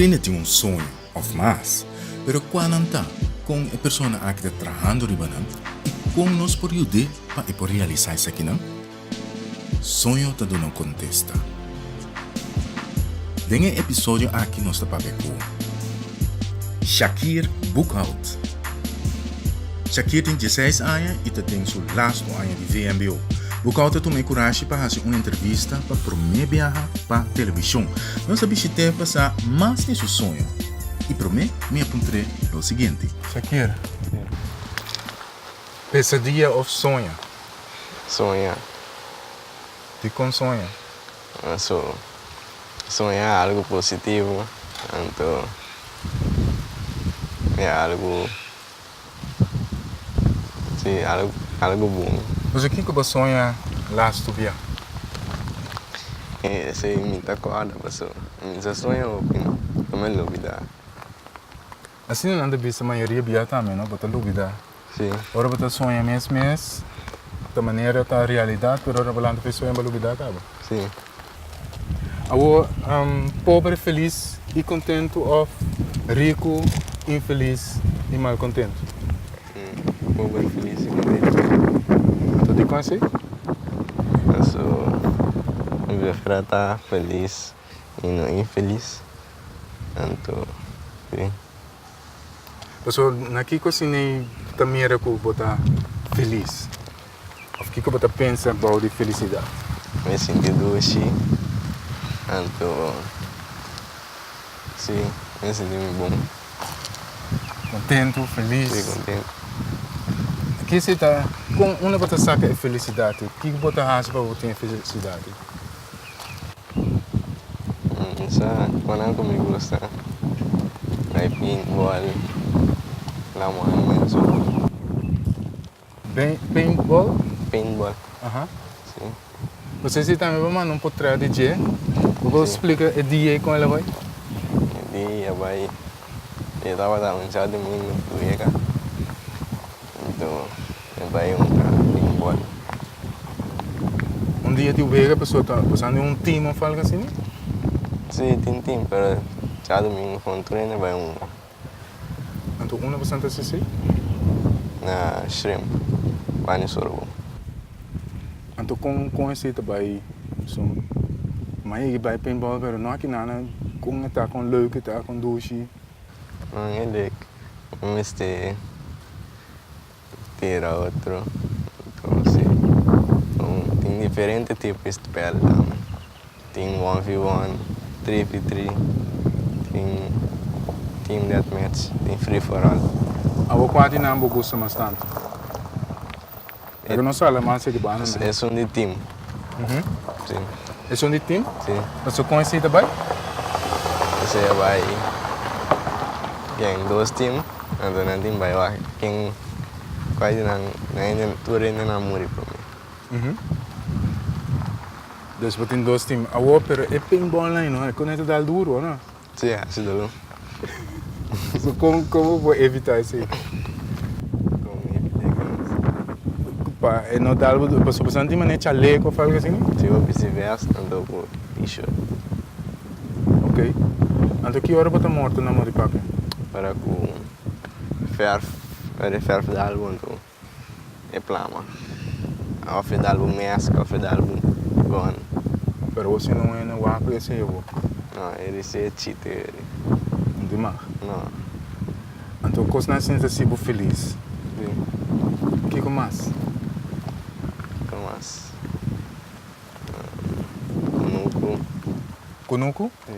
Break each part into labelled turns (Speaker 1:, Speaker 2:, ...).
Speaker 1: hende tin un soño òf mas, pero kua nan ta, kon e persona aki ta trahando riba nan i kon nos por yud'é pa e por realisá esakinan? Soño ta duna un kontesta. Den e episodio aki nos ta papia ku Shakir Boekhout. Shakir tin dieseis aña i ta den su lastu aña di vmbo. Boekhout a tuma e kurashi pa hasi un entrevista pa promé biaha pa televishon. Nos a bishit'é pa sa mas di su soño. I promé mi a puntr'é lo siguiente. Shakir, pesadia òf soña?
Speaker 2: Soña.
Speaker 1: Dikon soña?
Speaker 2: So, soña algu positivo, anto ya algu, si, algu, algu bon.
Speaker 1: Pasobra kiko bo soña lastu bia?
Speaker 2: Esei mi ta kòrda pasobra mi sa soña hopi, no mi lubida.
Speaker 1: Asina nan ta bisa mayoria bia tambe no, bo ta lubida.
Speaker 2: Sí.
Speaker 1: Ora bo ta soña mes mes, ta manera ta realidad, pero ora bo lanta pa e soña bo lubida caba.
Speaker 2: Sí.
Speaker 1: Awor, pober felis y contento of rico infelis y malcontento?
Speaker 2: Pober felis y contento.
Speaker 1: Anto dikon así?
Speaker 2: Paso mi prefera ta felis y no infelis. Anto, sí.
Speaker 1: Pasobra na kiko asina ei ta mira ku bo ta felis? Òf kiko bo ta pensa bou di felisidat?
Speaker 2: Mi sinti dushi, anto sí, mi sinti mi bon.
Speaker 1: Kontentu, felis.
Speaker 2: Sí, kontentu.
Speaker 1: Kiko ta, kon unda bo ta saka e felisidat ei? Kiko bo ta hasi pa bo tin e felisidat ei?
Speaker 2: Sa konan ku mi gusta bai paintball laman menso.
Speaker 1: Paintball?
Speaker 2: Paintball.
Speaker 1: Aha.
Speaker 2: Si.
Speaker 1: Bo sa si tambe bo manda un potret di dje. Bo por splika e dia ei kon el a bai?
Speaker 2: E dia a bai, e tabata un djadumingu wega. Anto e bai un paintball.
Speaker 1: Un dia di wega pasobra ta pasando un team of algo asina?
Speaker 2: Si, tin team, pero djadumingu kon tur hende bai hunga.
Speaker 1: Anto unda boso ta asistí?
Speaker 2: Na Shrimp, Bani Sorbo.
Speaker 1: Anto kon kon esei ta bai so mai bai paintball pero no aki nana kon e ta kon leuk e ta kon dushi.
Speaker 2: No e leuk mi mester tira otro anto si tin diferente tipo di spel tambe tin one v one three v three tin team deathmatch tin free for all.
Speaker 1: Abo kua di nan bo gusta mas tantu? Pero no sala mas di banda nan.
Speaker 2: Esun di team. Si.
Speaker 1: Esun di team?
Speaker 2: Si.
Speaker 1: Pasobra kon esei ta bai?
Speaker 2: Esei a bai ken dos team, anto nan tin bai wak ken kual di nan nan hende tur hende nan muri prome.
Speaker 1: Dus bo tin dos team. Awor pero e paintball nan no e kon e ta dal duro o no?
Speaker 2: Sí, hasi doló.
Speaker 1: So kon kon bo por evitá esei?
Speaker 2: Kon mi evitá esei?
Speaker 1: Pa e no dal bo duro, pasobra bo sa tin manera chaleko of algo asina?
Speaker 2: Si bo bisti vest anto ku t-shirt.
Speaker 1: Ok. Anto ki ora bo ta morto na mori papia?
Speaker 2: Ora ku verf, ora e verf dal bo anto e plama. Of e dal bo mesk of e dal bo gun.
Speaker 1: Pero bo si no hende wak ku esei bo?
Speaker 2: No, e di si e chite e di.
Speaker 1: No tin mag?
Speaker 2: No.
Speaker 1: Anto kosnan asina ta hasi bo felis?
Speaker 2: Si.
Speaker 1: Kiko mas?
Speaker 2: Kiko mas? Kunuku.
Speaker 1: Kunuku?
Speaker 2: Si.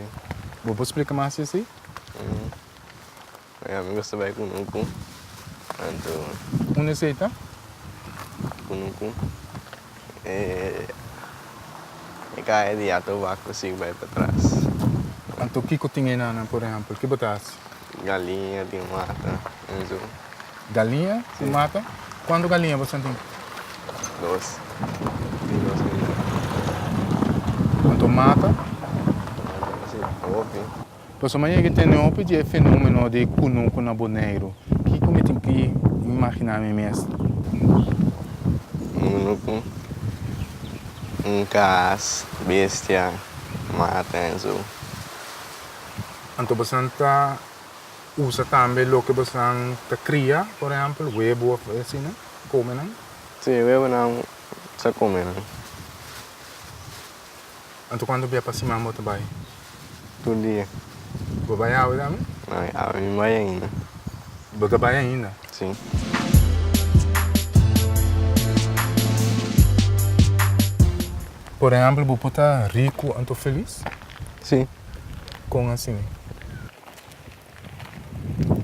Speaker 1: Bo por splika mas esei?
Speaker 2: Ya, mi gusta bai kunuku. Anto.
Speaker 1: Unda esei ta?
Speaker 2: Kunuku. E e kaya di Atobak ku sigui bai patras.
Speaker 1: Anto kiko tin enanan por ehèmpel? Ke bo ta hasi?
Speaker 2: Galiña tin mata enzo.
Speaker 1: Galiña tin mata? Kuantu galiña bo san tin?
Speaker 2: Dos. Tin dos galiña.
Speaker 1: Anto mata?
Speaker 2: Mata si, hopi.
Speaker 1: Pasobra mi a yega tene hopi di e fenomeno di kunuku na Boneiru. Kiko mi tin ki imaginá mi mes?
Speaker 2: Kunuku, un kas, bestia, mata en su.
Speaker 1: Anto bosan ta usa tambe loke bosan ta kria, por ehèmpel, webu òf asina, kome nan?
Speaker 2: Sí, webunan sa kome nan.
Speaker 1: Anto kuantu bia pa siman bo ta bai?
Speaker 2: Tur dia.
Speaker 1: Bo bai awe tambe?
Speaker 2: No, awe mi bai ainda.
Speaker 1: Bo ta bai ainda?
Speaker 2: Sí.
Speaker 1: Por ehèmpel, bo por ta riku anto felis?
Speaker 2: Sí.
Speaker 1: Kon asina?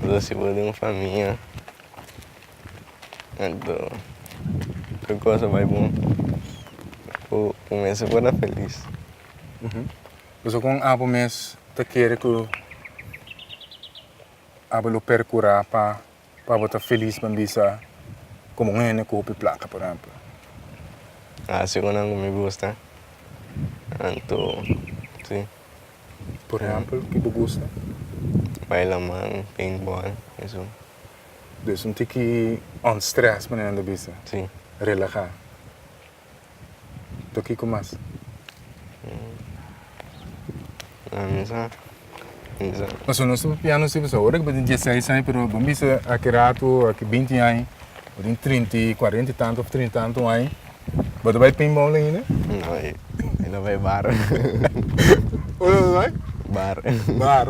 Speaker 2: Bo si bo den un famia, anto tur cosa bai bon, bo mester por ta felis.
Speaker 1: Pasobra kon abo mes ta kere ku abo lo perkurá pa Pa bo ta felis ban bisa komo un hende ku hopi plaka, por ehempel.
Speaker 2: Hasi konan ku mi gusta, anto si.
Speaker 1: Por ehempel, ki bo gusta?
Speaker 2: Bai laman, paintball, esun.
Speaker 1: Dus un tiki ontstress manera nan ta bisa.
Speaker 2: Si.
Speaker 1: Relaha. To kiko mas?
Speaker 2: Mi sa, mi sa.
Speaker 1: Pasobra nos ta papia nos ta bisa ora ku bo tin dieseis aña pero bo bisa aki ratu aki binti aña bo tin trinta i kuarenta i tantu òf trinta i tantu aña bo ta bai paintball ainda?
Speaker 2: No, mi ta bai bar.
Speaker 1: Unda bo ta bai?
Speaker 2: Bar.
Speaker 1: Bar.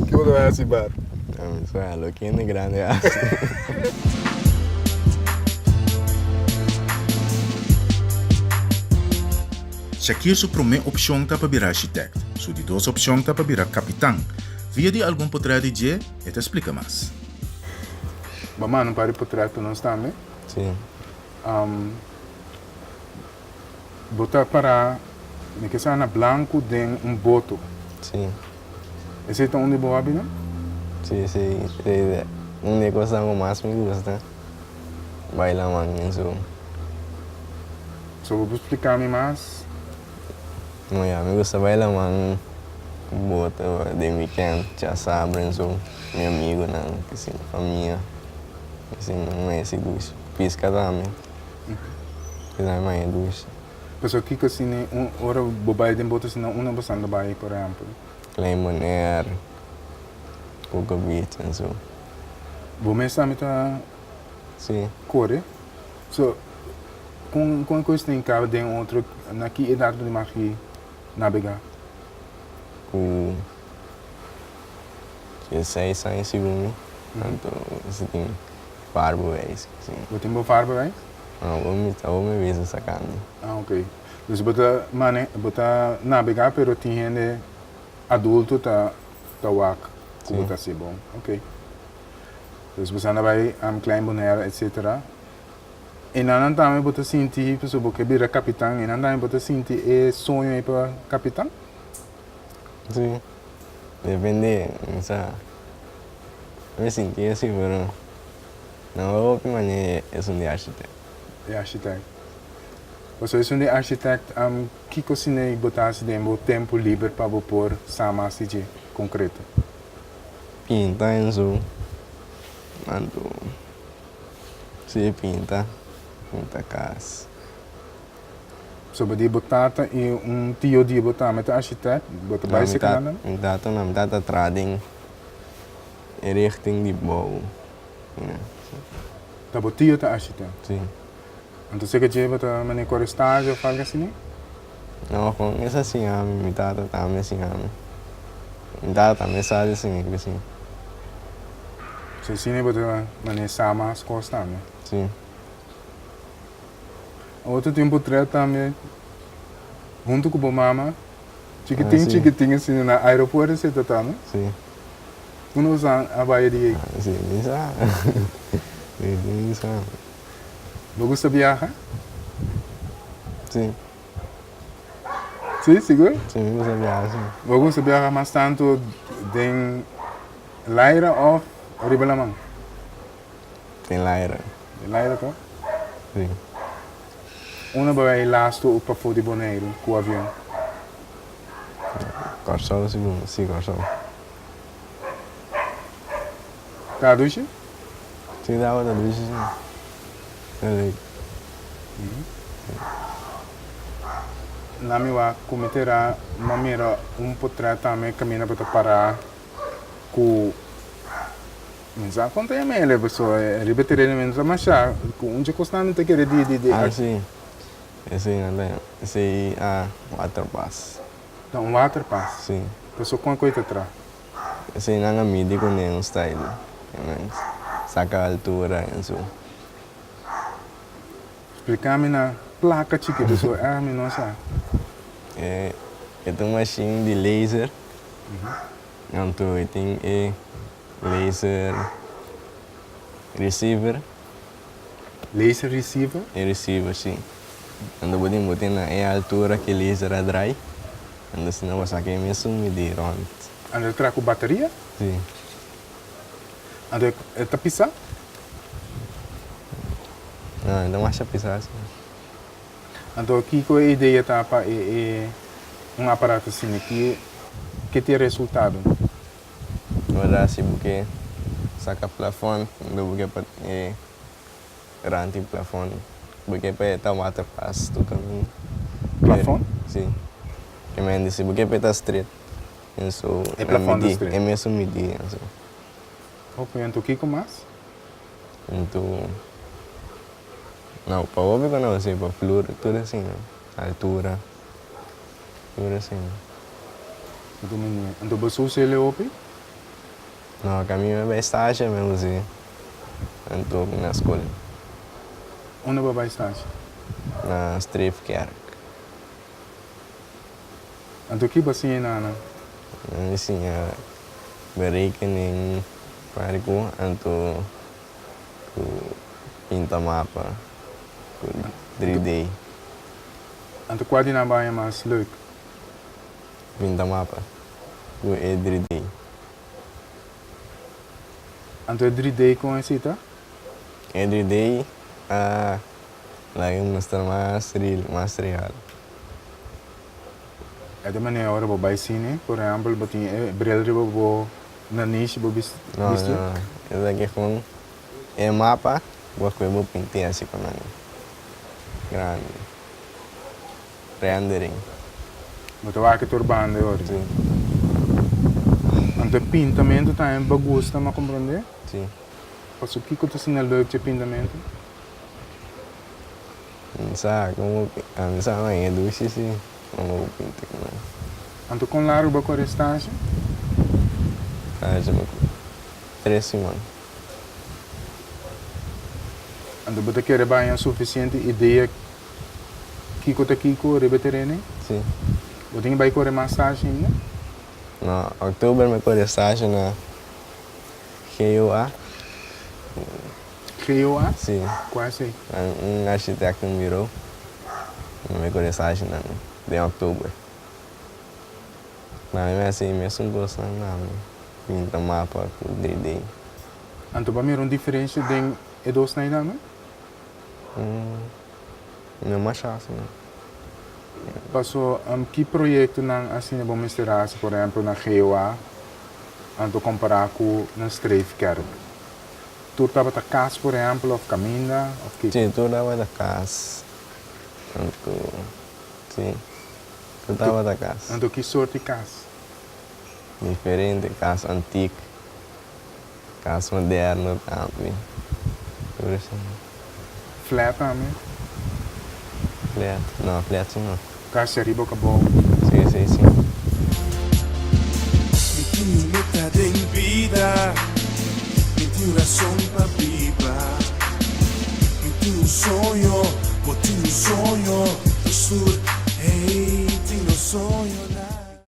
Speaker 1: Ke bo ta bai hasi bar?
Speaker 2: Mi sa loke hende grandi hasi.
Speaker 1: Shakir su promé opshon ta pa bira architect, su di dos opshon ta pa bira kapitan. Via di algun potrèt di dje e ta splika mas. Bo manda un par di potrèt pa nos tambe.
Speaker 2: Sí.
Speaker 1: Bo ta pará, mi ke sa na blanku den un boto.
Speaker 2: Sí.
Speaker 1: Esei ta un di bo hòbinan?
Speaker 2: Sí, esei ta un di e kosnan ku mas mi gusta, baila man en su.
Speaker 1: So bo por splika mi mas?
Speaker 2: No ya, mi gusta baila man ku boto den wikènt, djasabra en su, mi amigunan, famia, asina, mi mester dushi. Piska tambe. Esnan maña dushi.
Speaker 1: Pasobra kiko si ni un ora bo bai den boto si no unda bo san ta bai por ehempel?
Speaker 2: Klein Bonaire, Coco Beach en so.
Speaker 1: Bo mes tambe ta
Speaker 2: Si.
Speaker 1: kore? So kon kon e kos ta hinka den otro na ki edat bo ta maki nabega?
Speaker 2: Ku dieseis aña segun mi, anto si tin. Vaarbewijs, si.
Speaker 1: Bo tin bo vaarbewijs?
Speaker 2: No, bo mi ta bo mi bezig sakando.
Speaker 1: Ah, ok. Dus bo ta mane, bo ta nabega pero tin hende adulto ta ta wak ku bo ta hasi bon. Ok. Dus bo sa na bai Klein Bonaire etcetera. Enanan tambe bo ta sinti, pasobra bo ke bira kapitan, enan tambe bo ta sinti e soño ei pa kapitan?
Speaker 2: Si. Depende, mi sa. Mi sinti asi pero no hopi manera esun di architect.
Speaker 1: E architect. Pasobra esun di architect kiko asina bo ta hasi den bo tempu liber pa bo por sa mas di dje konkreto?
Speaker 2: Pinta en su anto si pinta, pinta kas.
Speaker 1: So bo di bo tata i un tio di bo tambe ta architect, bo ta bai seka nan?
Speaker 2: Mi tata no, mi tata traha den e richting di bou.
Speaker 1: Ta bo tio ta architect?
Speaker 2: Si.
Speaker 1: Anto seka dje bo ta mane kore stage of algo asina?
Speaker 2: No, kon es a siña mi, mi tata tambe a siña mi. Mi tata tambe sa di siña ku siña.
Speaker 1: So asina bo ta mane sa mas kos tambe?
Speaker 2: Si.
Speaker 1: Otro tin potret tambe hunto ku bo mama chikitin chikitin asina na aeropuerto si ta ta no?
Speaker 2: Si.
Speaker 1: Unda bo sa a bai di ei?
Speaker 2: Si mi sa si mi sa.
Speaker 1: Bo gusta biaha?
Speaker 2: Si.
Speaker 1: Si sigur?
Speaker 2: Si mi gusta biaha si.
Speaker 1: Bo gusta biaha mas tantu den laira of riba laman?
Speaker 2: Den laira.
Speaker 1: Den laira to?
Speaker 2: Si.
Speaker 1: Unda bo bai lastu o pafó di Boneiru ku avion?
Speaker 2: Kòrsou sigur, si Kòrsou.
Speaker 1: Ta dushi?
Speaker 2: Si tabata dushi si. Ta leuk.
Speaker 1: Lami wak ku mi tera m'a mira un potret tambe kaminda bo ta para ku mi sa kon ta yama el pasobra riba e tereno mi no ta masha ku un dje kosnan mi ta kere di di di.
Speaker 2: Ah si, esei nan ta yama esei a waterpas.
Speaker 1: Ta un waterpas?
Speaker 2: Si.
Speaker 1: Pasobra kon ku e ta traha?
Speaker 2: Esei nan a midi kuné un style saka altura en su.
Speaker 1: Spliká mi na plaka chikitu so eh mi no sa.
Speaker 2: E ta un mashin di laser. Anto e tin e laser receiver.
Speaker 1: Laser receiver?
Speaker 2: E receiver, si. Anto bo tin bo tin na e altura ku e laser a drai. Anto asina bo sa ku e mesun midi rònt.
Speaker 1: Anto e traha ku bateria?
Speaker 2: Si.
Speaker 1: Anto e ta pisá?
Speaker 2: No, e ta masha pisá si.
Speaker 1: Anto kiko e idea ta pa e e un aparato asina? Ki ki ta e resultado?
Speaker 2: Ora si bo ke saka plafòn, anto bo ke pa e ranti plafòn, bo ke pa e ta waterpas tur kaminda.
Speaker 1: Plafòn?
Speaker 2: Si. E mende si bo ke pa e ta stret. Enso
Speaker 1: E plafòn ta stret.
Speaker 2: E mesun midi enso.
Speaker 1: Ok, anto kiko mas?
Speaker 2: Anto, no, pa hopi ku no si, pa flur tur asina, altura, tur asina.
Speaker 1: Anto mi, anto bo sa usa el hopi?
Speaker 2: No, ka mi bai stage mi usa anto na skol.
Speaker 1: Unda bo bai stage?
Speaker 2: Na Streefkerk.
Speaker 1: Anto ki bo siña nana?
Speaker 2: Mi siña berekening parku anto ku pinta mapa ku 3D.
Speaker 1: Anto kua di nan bo haña mas leuk?
Speaker 2: Pinta mapa ku e 3D.
Speaker 1: Anto e 3D kon esei ta?
Speaker 2: E 3D a laga mustra mas real, mas real.
Speaker 1: E ta manera ora bo bai cine, por ehempel, bo tin e bril riba bo nanishi bo bisti?
Speaker 2: No, no, esaki con e mapa bo a bo pinti asi con nan grandi, rendering.
Speaker 1: Bo ta wak e tur banda e ora?
Speaker 2: Si.
Speaker 1: Anto e pintamento tambe bo gusta, mi a comprende?
Speaker 2: Si.
Speaker 1: Pasobra kiko ta asina leuk dje pintamento?
Speaker 2: Mi sa como mi sa ma e dushi si como bo pinta cu nan.
Speaker 1: Anto con largo bo core stage?
Speaker 2: Stage bo tres siman.
Speaker 1: Anto bo ta kere baña suficiente idea kico ta kico riba e tereno?
Speaker 2: Si.
Speaker 1: Bo tin bay core mas stage ainda?
Speaker 2: No, october mi core stage na GOA.
Speaker 1: GOA?
Speaker 2: Sí.
Speaker 1: Kua esei?
Speaker 2: Un architectenbureau. Mi bai kore stage nan den october. Na mi mi hasi e mesun kosnan tambe. Pinta mapa ku 3D.
Speaker 1: Anto bo a mira un diferensha den e dosnan ei tambe?
Speaker 2: No masha asina.
Speaker 1: Paso ki proyektonan asina bo mester hasi por ehempel na GOA anto kompará ku na Streefkerk? Tur tabata kas por ehempel of kaminda of kiko?
Speaker 2: Sí, tur tabata kas. Anto, sí, tur tabata kas.
Speaker 1: Anto ki sort di kas?
Speaker 2: Diferente, kas antik, kas moderno tambe, tur esei.
Speaker 1: Flat tambe?
Speaker 2: Flat, no, flat si no.
Speaker 1: Kas di ariba of abou?
Speaker 2: Sí, sí, sí.
Speaker 3: Mi tin un meta den bida, mi tin un rason pa biba. Mi tin un soño, bo tin un soño, nos tur, hey, tin nos soñonan.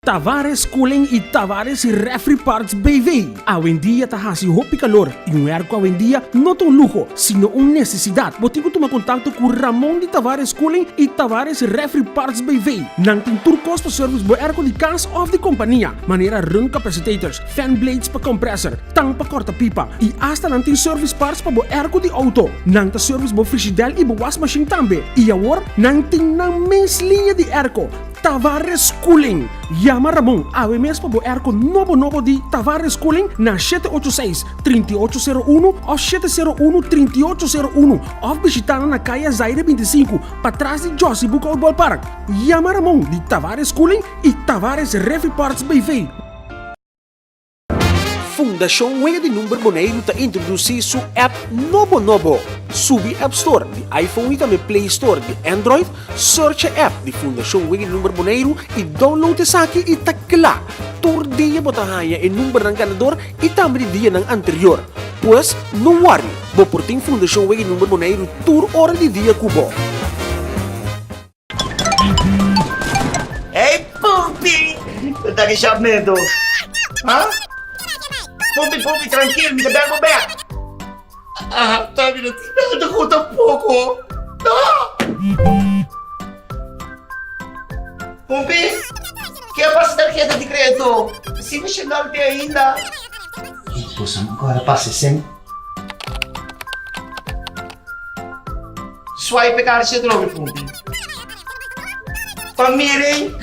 Speaker 4: Tavares Cooling y Tavares Refri Parts BV. Awendia ta haci hopi calor y un airco awendia no ta un luho, sino un necesidad. Bo tin cu tuma contacto cu Ramon di Tavares Cooling y Tavares Refri Parts BV. Nan tin tur cos pa service bo airco di cas of di compania, manera run capacitators, fan blades pa compressor, tang pa corta pipa y hasta nan tin service parts pa bo airco di auto. Nan ta service bo frigidel y bo wasmachine tambe. Y awor nan tin nan mes liña di airco. Tavares Cooling. Yama Ramon awe mes pa bo airco nobo nobo di Tavares Cooling na 786 3801 of 701 3801 of bishita nan na Kaya Zaire 25 patras di Jossy Boekhoudt Ballpark. Yama Ramon di Tavares Cooling y Tavares Refi Parts BV. Fundashon Wega di Number Boneiru ta introdusí su app nobo nobo. Subi App Store di iPhone i tambe Play Store di Android, search e app di Fundashon Wega di Number Boneiru i download esaki i ta kla! Tur dia bo ta haña e numbernan ganador i tambe di dianan anterior. Pues, no worry, bo por tin Fundashon Wega di Number Boneiru tur ora di dia ku bo.
Speaker 5: Hey Pumpi! Ta ki shapmento? Ha? Pumpi, Pumpi, trankil, mi ta bel bo bek. Ah, ta mi no tin nada ku tampoko. No! Pumpi, ke a pasa tarheta di kredito? Si mi shendal te ainda. Boso ancora pasa sen? Swipe e karchi atrobe Pumpi. Pa miren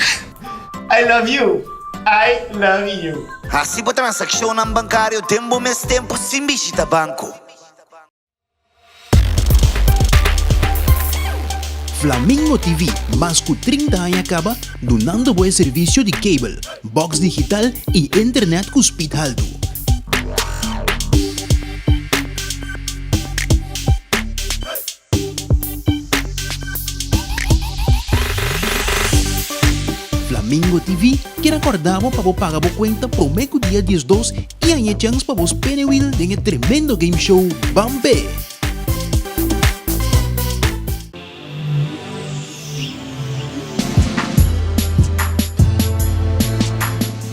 Speaker 5: I love you, I love you.
Speaker 6: Hasi bo transakshonnan bankario den bo mes tempu sin bishita banko.
Speaker 7: Flamingo TV mas ku 30 aña kaba dunando bo e servisio di cable, box digital i internet ku speed haltu. Flamingo TV kier a kòrda bo pa bo paga bo kuenta promé ku dia 12 i haña e chèns pa bo spene wil den e tremendo game show Ban P'e!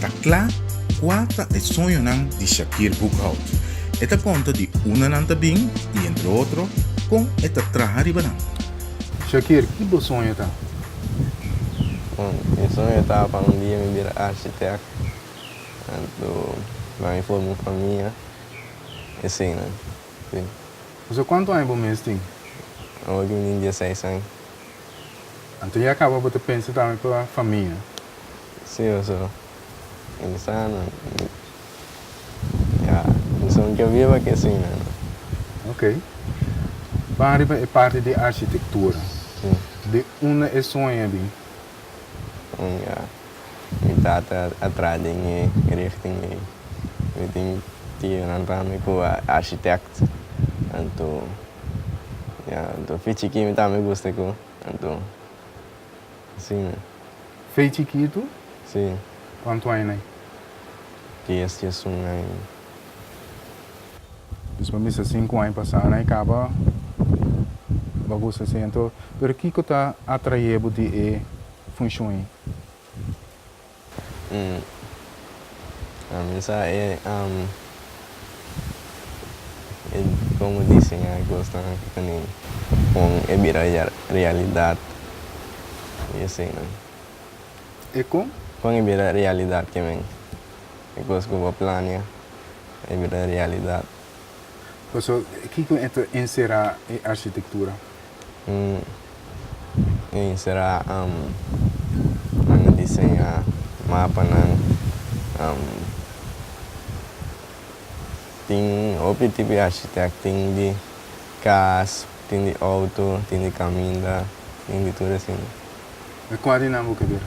Speaker 1: Ta kla kua ta e soñonan di Shakir Boekhout. E ta konta di unda nan ta bin i entre otro kon e ta traha riba nan.
Speaker 8: Shakir, ki bo soño ta?
Speaker 2: Bon, mi soño ta pa un dia mi bira architect, anto pa mi forma un famia, eseinan, si.
Speaker 8: Pasobra kuantu aña bo mes tin?
Speaker 2: Awor ki mi tin dieseis aña.
Speaker 8: Anto ya kaba bo ta pensa tambe pa famia?
Speaker 2: Si, pasobra mi sa no, ya, mi son ke biba ke asina no.
Speaker 8: Ok. Ban riba e parti di architektura.
Speaker 2: Si.
Speaker 8: Di unda e soña bin?
Speaker 2: Ya, mi tata a traha den e richting ei. Mi tin tionan tambe ku a architect, anto ya, anto fe chikí mi tambe gusta ku, anto asina.
Speaker 8: Fe chikitu?
Speaker 2: Si.
Speaker 8: Kuantu aña nei?
Speaker 2: Dies, diesun aña.
Speaker 8: Dus bo mester sinku aña pasá nan e kaba bo a gusta esei. Anto, pero kiko ta atraé bo di e funshon ei?
Speaker 2: Mi sa e e komo diseñá e kosnan aki kon e bira realidat i eseinan.
Speaker 8: E kon?
Speaker 2: Kon e bira realidat ke men e kos ku bo plania e bira realidat.
Speaker 8: Paso kiko e ta enserá e architektura?
Speaker 2: E enserá nan a diseñá mapanan. Tin hopi tipo di architect, tin di kas, tin di outo, tin di kaminda, tin di tur esei.
Speaker 8: E kua di nan bo ke bira?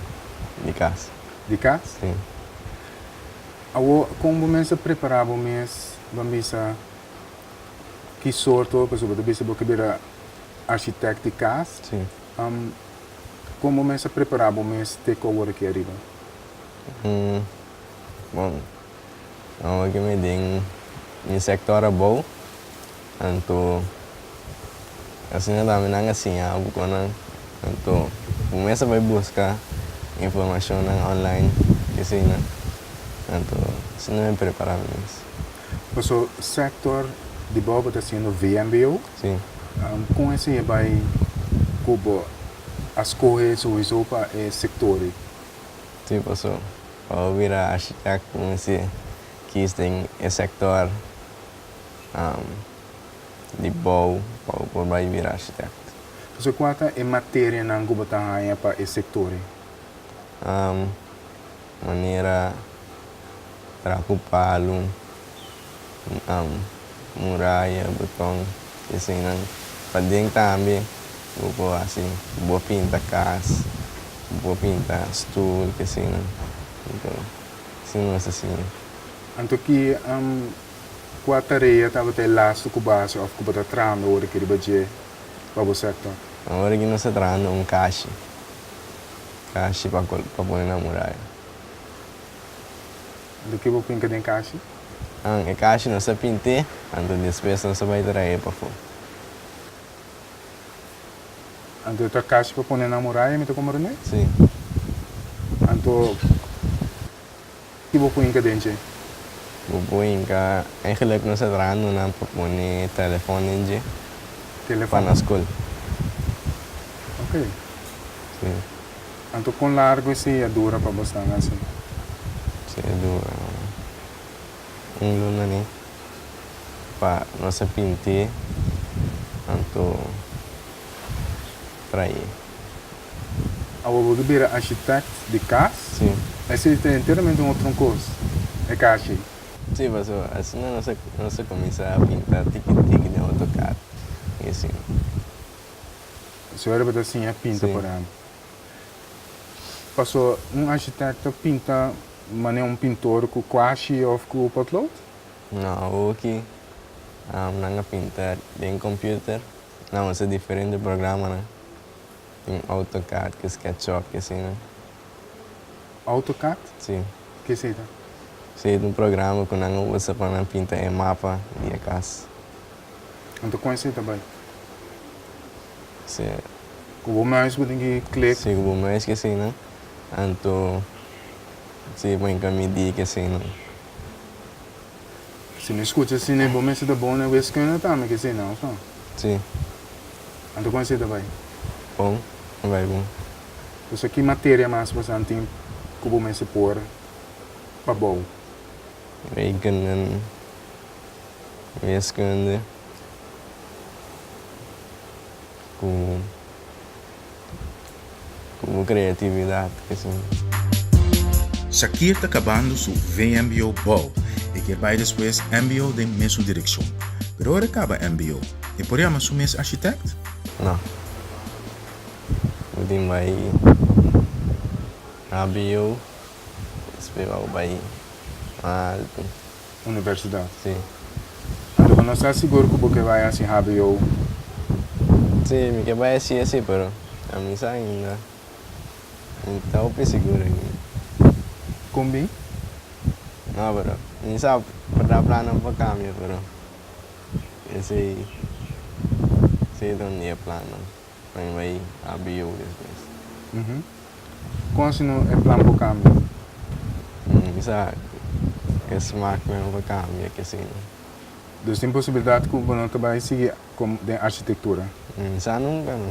Speaker 2: Di kas.
Speaker 8: Di kas?
Speaker 2: Si.
Speaker 8: Awor, kon bo mes a prepará bo mes ban bisa ki sorto, pasobra bo ta bisa bo ke bira architect di kas?
Speaker 2: Si.
Speaker 8: Kon bo mes a prepará bo mes te ku awor aki ariba?
Speaker 2: Bon, awor ke mi den mi sektor abou, Anto asina tambe nan a siña bo kon nan. Anto bo mes a bai buska informashonnan online eseinan. Anto asina mi prepara mi mes.
Speaker 8: Paso sector di bo bo ta haciendo VMBO?
Speaker 2: Si.
Speaker 8: Kon esei a bai ku bo a skohe souiso pa e sector ei?
Speaker 2: Si, paso pa bo bira architect bo mester kies den e sector. Di bou pa bo por bai bira architect.
Speaker 8: Pasobra kua ta e materianan ku bo ta haña pa e sektor ei?
Speaker 2: Manera traha ku palu, muraya, beton, eseinan. Paden tambe bo por hasi, bo por pinta kas, bo por pinta stul, eseinan. Anto asina nos ta siña.
Speaker 8: Anto ki kua tarea tabata e lastu ku bo a hasi òf ku bo ta trahando ora ki riba dje pa bo sektor?
Speaker 2: Ora ki nos ta trahando un kashi. Kashi pa pa pone na muraya.
Speaker 8: Anto ke bo pinka den kashi?
Speaker 2: An, e kashi nos a pint'é, anto despues nos a bai tra'é pafó.
Speaker 8: Anto e ta kashi pa pone na muraya, mi ta komprendé?
Speaker 2: Sí.
Speaker 8: Anto ki bo por hinka den dje?
Speaker 2: Bo por hinka, eigenlijk nos a traha nan pa pone telefòn den dje.
Speaker 8: Telefòn?
Speaker 2: Pa na skol.
Speaker 8: Ok.
Speaker 2: Sí.
Speaker 8: Anto kon largu esei a dura pa bosnan hasi?
Speaker 2: Esei a dura un luna ni pa nos a pint'é anto traí.
Speaker 8: Awor bo ke bira architect di kas?
Speaker 2: Sí.
Speaker 8: Esei ta enteramente un otro kos, e kashi.
Speaker 2: Sí, pasobra asina nos a nos a kuminsá pinta tiki tiki den AutoCAD i asina.
Speaker 8: Suero bo ta siña pinta
Speaker 2: Sí.
Speaker 8: por ehempel. Paso un architecto pinta manera un pintor cu kwashi of cu potlood?
Speaker 2: No, awoki nan a pinta den computer, nan usa diferente programanan, tin AutoCAD cu SketchUp cu asina.
Speaker 8: AutoCAD?
Speaker 2: Sí.
Speaker 8: Ke esei ta?
Speaker 2: Esei ta un programa cu nan a usa pa nan pinta e mapa di e cas.
Speaker 8: Anto kon esei ta bai?
Speaker 2: Si.
Speaker 8: Ku bo muis bo tin ki klik?
Speaker 2: Si, ku bo muis ke eseinan. Anto si bo hinka midi ke eseinan.
Speaker 8: Si mi skucha asina bo mester ta bon na wiskunde tambe ke eseinan, of no?
Speaker 2: Si.
Speaker 8: Anto kon esei ta bai?
Speaker 2: Bon, a bai bon.
Speaker 8: Pasobra ki materia mas bosan tin ku bo mester por pa bou?
Speaker 2: Rekenen. Wiskunde ku ku bo kreatividat asina.
Speaker 1: Shakir ta kabando su vmbo bou. E kier bai despues mbo den mesun direkshon. Pero ora e kaba mbo, e por yama su mes architect?
Speaker 2: No. Bo tin bai hbo, despues bo bai mas alto.
Speaker 8: Universidad.
Speaker 2: Sí.
Speaker 8: Anto bo no sa sigur ku bo ke bai hasi hbo?
Speaker 2: Sí, mi ke bai hasi esei, pero ami sa ainda. Mi ta hopi sigur ainda.
Speaker 8: Kon bin?
Speaker 2: No, pero mi sa por ta plannan pa kambia, pero esei, esei ta un di e plannan. Pa mi bai hbo despues.
Speaker 8: Kon asina e plan por kambia?
Speaker 2: Mi sa e smak nan por kambia kesina.
Speaker 8: Dus tin posibilidat ku bo no ta bai sigui den architektura?
Speaker 2: Mi sa nunka no.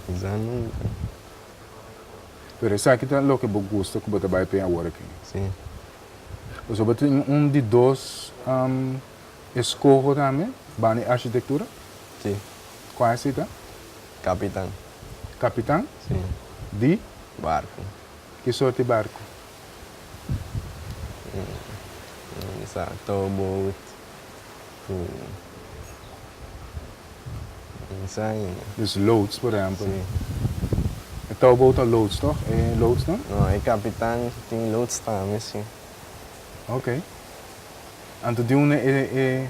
Speaker 2: Mi sa nunka.
Speaker 8: Pero esaki ta loke bo gusta ku bo ta bai p'e awor aki?
Speaker 2: Si.
Speaker 8: Pasobra bo tin un di dos eskoho tambe banda di architektura?
Speaker 2: Si.
Speaker 8: Kua esei ta?
Speaker 2: Kapitan.
Speaker 8: Kapitan?
Speaker 2: Si.
Speaker 8: Di?
Speaker 2: Barku.
Speaker 8: Ki sorti barku?
Speaker 2: Mi sa towboat ku mi sa ainda.
Speaker 8: Dus loods por ehempel.
Speaker 2: Si.
Speaker 8: E towboat ta loods toch? E loodsnan?
Speaker 2: No, e kapitan tin loods tambe si.
Speaker 8: Ok. Anto di unda e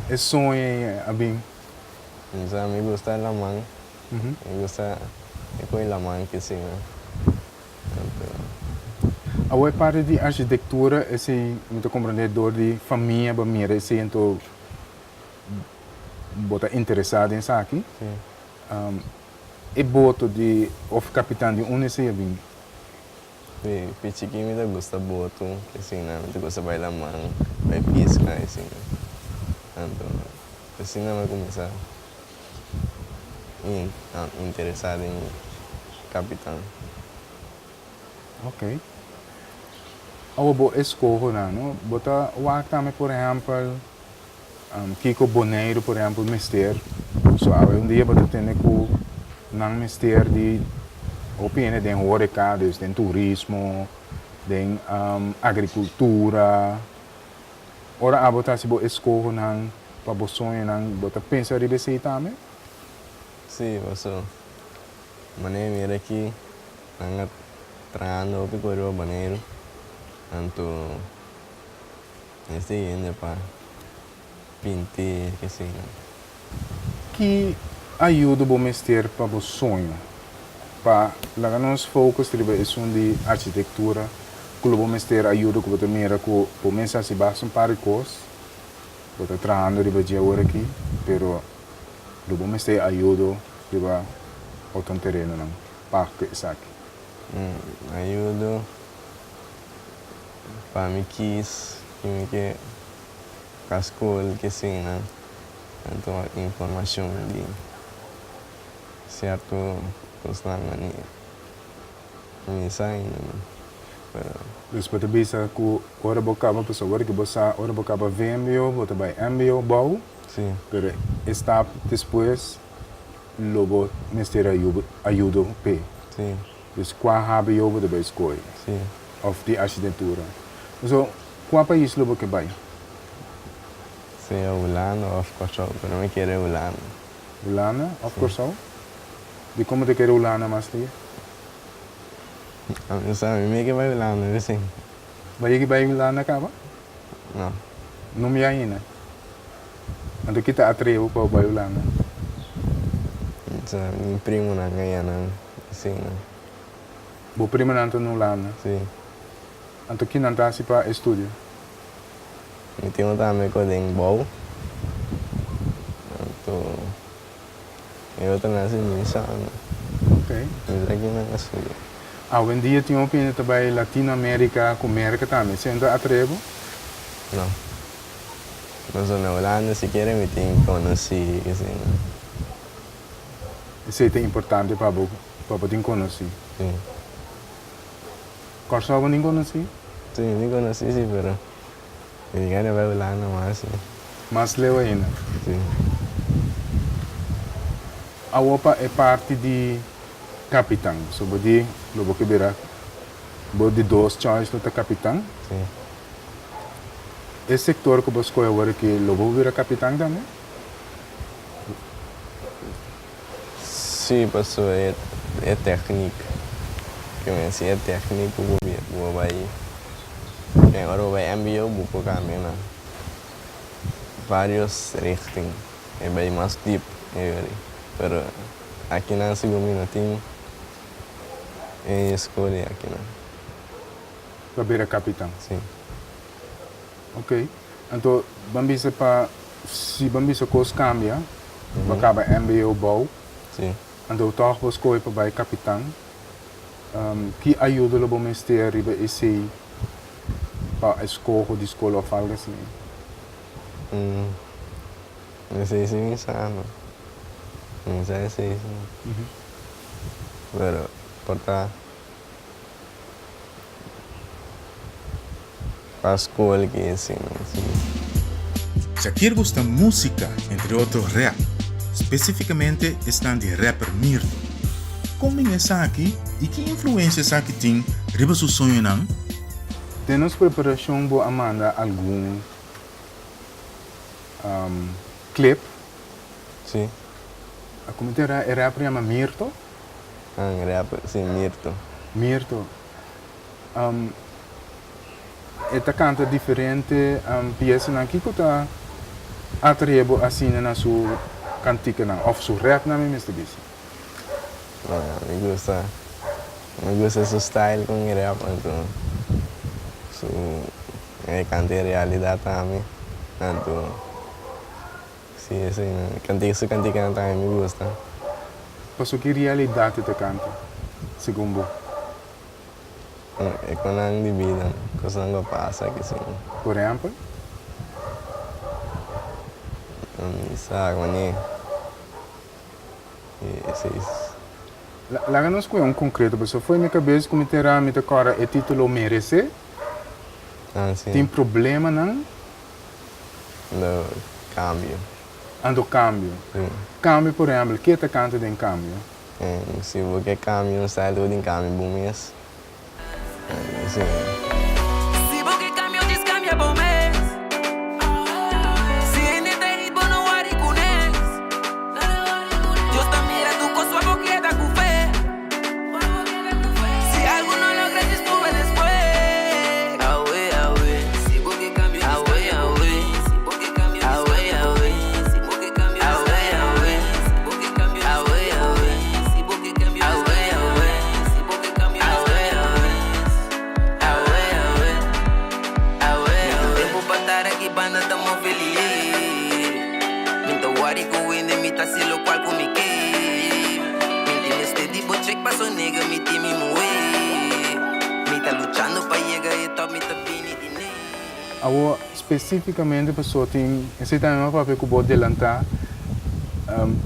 Speaker 8: e soño ei a bin?
Speaker 2: Mi sa mi gusta laman, mi gusta e koe laman kisina. Anto.
Speaker 8: Awor e parti di architectura esei mi ta comprende door di famia bo a mira esei anto bo ta interesa den esaki.
Speaker 2: Si.
Speaker 8: E boto di of capitan di unda esei a bini?
Speaker 2: Si, pichiki mi ta gusta boto asina, mi ta gusta bai laman, bai pisca asina. Anto asina mi a cuminsa interesa den capitan.
Speaker 8: Ok. Awor bo escohonan, no? Bo ta wak tambe por ehempel kiko Boneiru por ehempel mester. So awe un dia bo ta tende ku nan mester di. Hopi hende den horeca, dus den turismo, den agricultura. Ora abo ta hasi bo eskohonan pa bo soñonan, bo ta pensa riba esei tambe?
Speaker 2: Sí, paso manera mi mira aki nan a trahando hopi ku riba Boneiru, anto mester hende pa pinti eseinan.
Speaker 8: Ki ayudo bo mester pa bo soño? Pa laga nos focus riba esun di architectura cu lo bo mester ayudo cu bo ta mira cu bo mes haci basta un par di cos, bo ta trahando riba dje awor aki, pero lo bo mester ayudo riba otro terenonan pa cu esaki.
Speaker 2: Ayudo pa mi kies ki mi ke pa skol ke siña anto informashon di sierto kosnan manera mi sa ainda no pero.
Speaker 8: Dus bo ta bisa ku ora bo kaba pasobra ora ku bo sa ora bo kaba vmbo bo ta bai mbo bou
Speaker 2: Si.
Speaker 8: pero e stap despues lo bo mester ayudo p'e.
Speaker 2: Si.
Speaker 8: Dus kua hbo bo ta bai skohe?
Speaker 2: Si.
Speaker 8: Of di architektura. So kua pais lo bo ke bai?
Speaker 2: Sea Hulanda of Kòrsou, pero mi kere Hulanda.
Speaker 8: Hulanda of Kòrsou? Dikon bo ta kere Hulanda mas lihe?
Speaker 2: Mi no sa, mi ke bai Hulanda resen.
Speaker 8: Bo a yega bai Hulanda kaba?
Speaker 2: No.
Speaker 8: No mi ainda. Anto ki ta atrae bo pa bo bai Hulanda?
Speaker 2: Mi primonan ayanan, asina.
Speaker 8: Bo primonan ta na Hulanda?
Speaker 2: Si.
Speaker 8: Anto ki nan ta hasi pa e studio?
Speaker 2: Mi tin un tambe ku den bou. Anto e otro nan si mi sa no.
Speaker 8: Ok.
Speaker 2: Mi sa ki nan a studia.
Speaker 8: Awendia tin hopi hende ta bai Latino America ku Merca tambe. Esei no ta atrae bo?
Speaker 2: No. Pasobra na Hulanda sikiera mi tin konosí esei no.
Speaker 8: Esei ta importante pa bo, pa bo tin konosí?
Speaker 2: Si.
Speaker 8: Kòrsou bo tin konosí?
Speaker 2: Si, mi tin konosí si, pero mi tin gana bai Hulanda mas si.
Speaker 8: Mas leu ainda?
Speaker 2: Si.
Speaker 8: Awor pa e parti di kapitan, so bo di lo bo ke bira bo di dos choice lo ta kapitan?
Speaker 2: Si.
Speaker 8: E sektor ku bo skohe awor aki lo bo bira kapitan tambe?
Speaker 2: Sí, pasobra e e tèknik, ke men si e tèknik ku bo bo bai den ora bo bai mbo bo por kambia na varios richting, e bai mas diep e ora ei, pero akinan segun mi no tin e skol ei akinan.
Speaker 8: Pa bira kapitan?
Speaker 2: Sí.
Speaker 8: Ok, anto ban bisa pa si ban bisa kos kambia, bo kaba mbo bou, anto tòg bo skohe pa bai kapitan, ki ayuda lo bo mester riba esei pa eskoho di skol òf algu asina?
Speaker 2: Esei si mi sa no, mi sa esei si, pero por ta. Pa skol ki e sina si.
Speaker 1: Shakir gusta músika, entre otro rap, spesifikamente esnan di rapper Mirto. Kon bin esaki i ki influensia esaki tin riba su soñonan?
Speaker 8: Den nos preparashon bo a manda algun clip.
Speaker 2: Si.
Speaker 8: Komo ta e rapper yama Mirto?
Speaker 2: An rapper, si, Mirto.
Speaker 8: Mirto. E ta canta diferente piesanan. Kico ta atrae bo asina na su canticanan of su rapnan mi mester bisa?
Speaker 2: Mi gusta, mi gusta su style con e rap anto su e canta e realidad tambe anto. Sí, esei nan. Kantika, su kantikanan tambe mi gusta.
Speaker 8: Paso ki realidat e ta kanta, segun bo?
Speaker 2: E konan di bida, kosnan ku a pasa kisi.
Speaker 8: Por ehèmpel?
Speaker 2: Mi sa wanneer esei.
Speaker 8: Laga nos kohe un konkreto, pasobra fo'i mi kabes ku mi ta era mi ta kòrda e título Meresé.
Speaker 2: Ah, sí.
Speaker 8: Tin problemanan.
Speaker 2: Ando cambio.
Speaker 8: Ando cambio.
Speaker 2: Sí.
Speaker 8: Cambio por ehempel, ke ta canta den cambio?
Speaker 2: Si bo ke kambia un style bo tin kambia bo mes. Si.
Speaker 9: Si bo ke kambia djis kambia bo mes. Si hende ta hit bo no wari kunes. Dios ta mira tur kos pa bo keda ku fe. Si algu no logra djis pruba despues. Awe awe si bo ke kambia djis kambia bo mes. Si bo ke kambia djis kambia bo mes. Si bo ke kambia djis kambia bo mes. Si bo ke kambia djis kambia bo mes. Si bo ke kambia djis kambia bo mes. Si bo ke kambia djis kambia bo mes. Awe awe awe awe. Tempu pa tara ki banda ta move lié. Mi ta wari ku wende mi ta hasi lokual ku mi ke. Mi tin mester di bo check paso nigga mi tin mi muhé. Mi ta luchando pa yega e top mi ta bini di ne.
Speaker 8: Awor specificamente paso tin esey tambe mi a papia cu bo delanta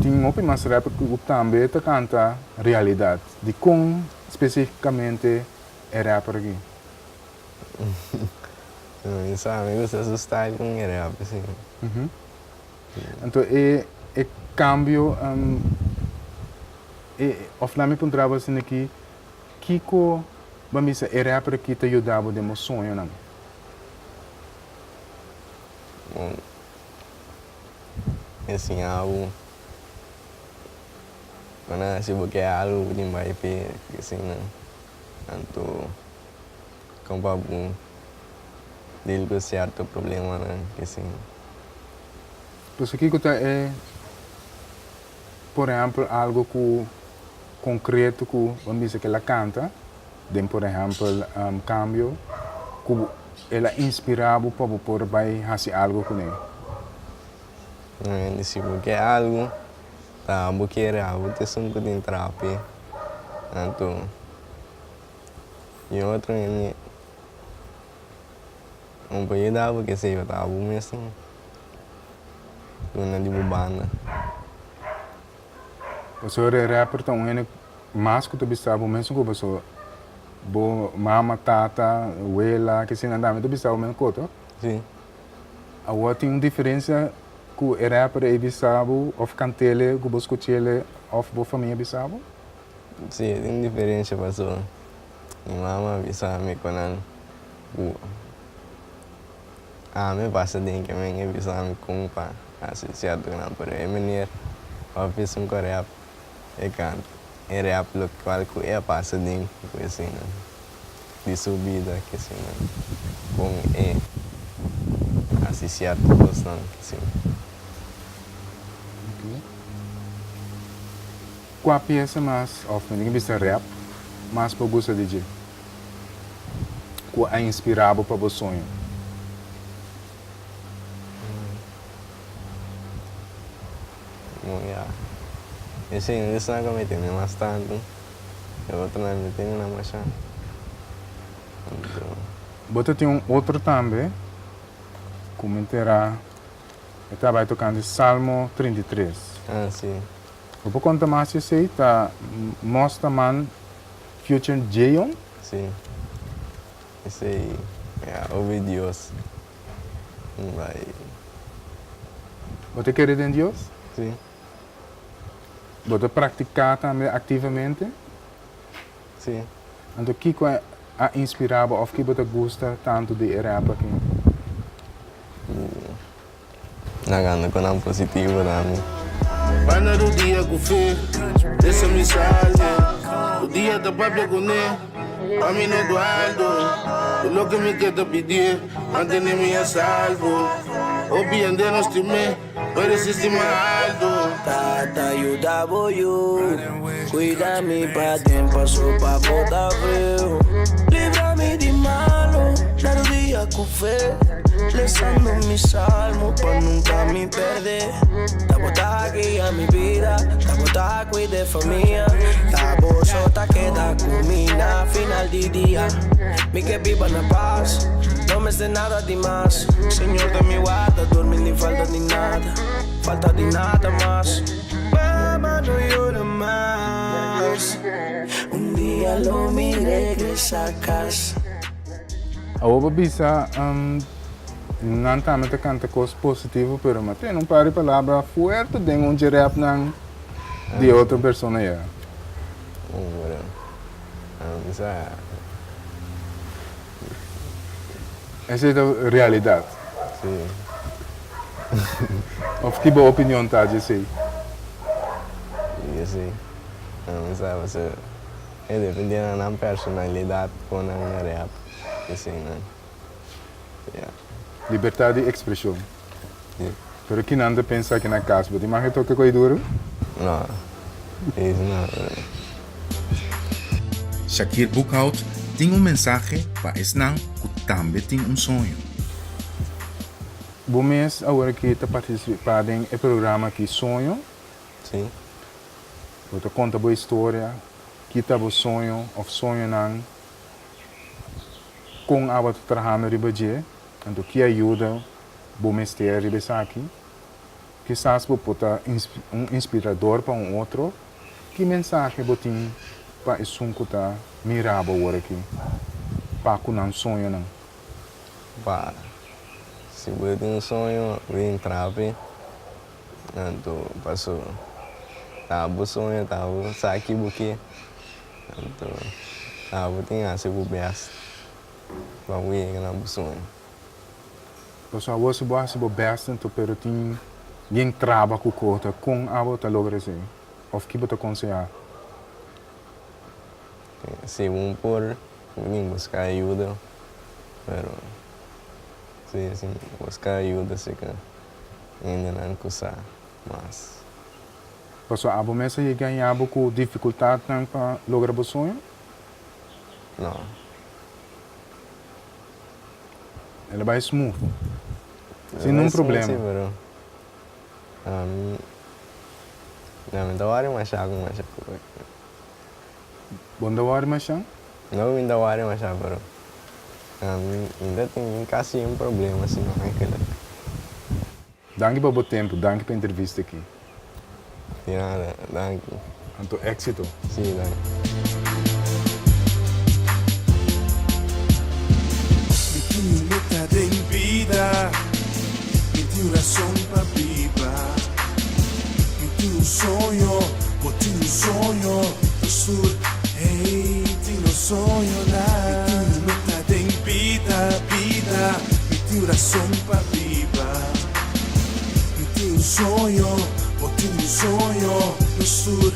Speaker 8: tin hopi mas rapper cu tambe ta canta realidad dicon specificamente e rapper aki?
Speaker 2: Mi sa, mi gusta su style con e rap si.
Speaker 8: Anto e e cambio e of laat mi puntra bo asina aki kico bo a bisa e rapper aki ta yuda bo den bo soñonan?
Speaker 2: Bon, e siña bo con a si bo ke algo bo tin bai p'e asina. Anto con pa bo deal cu cierto problemanan asina.
Speaker 8: Pasobra kiko ta e, por ehempel, algo cu concreto cu bo a bisa cu el a canta? Den por ehèmpel kambio ku el a inspirá bo pa bo por bai hasi algu kuné?
Speaker 2: Di si bo ke algu, ta bo kere abo ta esun ku tin trapi. Anto i otro hende no por yuda bo kesei bo ta abo mesmu duna di bo banda.
Speaker 8: Pasobra e rapper ta un hende mas ku ta bisa bo mesun ku pasobra bo mama, tata, wela, kesinan tambe ta bisa bo mesun ku to.
Speaker 2: Si.
Speaker 8: Awor tin un diferensia ku e rapper ei bisa bo òf kant'ele ku bo skuch'ele òf bo famia bisa bo?
Speaker 2: Si, tin diferensia pasobra mi mama a bisa mi ku nan ku ami pasa den ke men e bisa mi kon pa hasi sierto ku nan pero e meneer òf esun ku rap E kanta e rap lokual ku e a pasa den ku eseinan di su bida ku eseinan kon e hasi sierto kosnan ku eseinan.
Speaker 8: Kua piesa mas òf mi tin ke bisa rap mas bo gusta di dje ku a inspirá bo pa bo soño?
Speaker 2: Bon ya. Esei no esnan ku mi tene mas tantu. E otronan mi tene nan masha. Anto.
Speaker 8: Bo ta tin un otro tambe ku mi tera e ta bai tokante Salmo 33.
Speaker 2: Ah, si.
Speaker 8: Bo por konta mas di esei? Ta Mosta Man Future Jeon?
Speaker 2: Si. Esei ya obi Dios. Bai.
Speaker 8: Bo ta kere den Dios?
Speaker 2: Sí.
Speaker 8: Bo ta praktiká tambe aktivamente?
Speaker 2: Sí.
Speaker 8: Anto kiko a inspirá bo òf ki bo ta gusta tantu di e rap aki?
Speaker 2: Nan anda ku nan positivo tambe.
Speaker 3: Banda do dia ku fe, esa mi salve. Do dia ta papia kuné, pa mi no dualdo. Tur loke mi ke ta pidié, mantene mi a salvo. Hopi hende no stim'é, pero e si stima alto.
Speaker 10: Tata yuda bo yu, cuida mi paden paso pa bo ta friu. Libra mi di malo, cada dia cu fe, lesando mi salmo pa nunca mi perde. Ta bo ta guia mi bida, ta bo ta cuida e famia, ta bo so ta keda cu mi na final di dia. Mi ke biba na paz, no mester nada di mas. Señor ta mi wardador, mi ni falta di nada, falta di nada mas. Mama no yora mas, un dia lo mi regresa cas.
Speaker 8: Awor bo bisa nan tambe ta canta cos positivo pero ma tin un par di palabra fuerte den un dje rapnan di otro persona ya.
Speaker 2: Un pero mi sa.
Speaker 8: Esei ta realidat?
Speaker 2: Si.
Speaker 8: Of ki bo opinion ta dje esei?
Speaker 2: Di esei mi sa pasobra e depende na nan personalidat kon nan a rap eseinan. Ya.
Speaker 8: Libertad di expresion.
Speaker 2: Si.
Speaker 8: Pero ki nan ta pensa aki na cas? Bo tin mag e toke cu e duro?
Speaker 2: No. Eso no.
Speaker 1: Shakir Boekhout tin un mensahe pa esnan cu tambe tin un soño.
Speaker 8: Bo mes awor aki ta participa den e programa aki Soño.
Speaker 2: Si.
Speaker 8: Bo ta conta bo historia, ki ta bo soño of soñonan. Kon abo ta trahando riba dje? Anto ki ayuda bo mester riba esaki? Kisas bo por ta un inspirador pa un otro. Ki mensahe bo tin pa esun ku ta mira bo awor aki pa ku nan soñonan?
Speaker 2: Pa si bo tin un soño bin trapi, anto paso ta bo soño ta bo sa ki bo ke. Anto abo tin hasi bo best pa bo yega na bo soño.
Speaker 8: Pasobra abo si bo hasi bo best anto pero tin bien traba ku kota kon abo ta logra esei? Of ki bo ta konsehá?
Speaker 2: Si bo por bo tin buska ayuda pero si si buska ayuda si ka hendenan ku sa mas.
Speaker 8: Pasobra abo mes a yega haña bo ku difikultatnan pa logra bo soño?
Speaker 2: No.
Speaker 8: El a bai smooth, sin nun problema.
Speaker 2: Sí, pero ami mi ta wòri mashá ku mashá ku.
Speaker 8: Bo no ta wòri mashá?
Speaker 2: No, mi ta wòri mashá, pero ami mi ta tin kasi un problema si no eigenlijk.
Speaker 8: Danki pa bo tempu, danki pa entrevista aki.
Speaker 2: Di nada, danki.
Speaker 8: Anto éxito.
Speaker 2: Sí, danki.
Speaker 3: Mi tin un meta den bida, mi tin un rason pa biba. Mi tin un soño, bo tin un soño, nos tur, hey, tin nos soñonan. Mi tin un meta den bida, bida, mi tin un rason pa biba. Mi tin un soño, bo tin un soño, nos tur.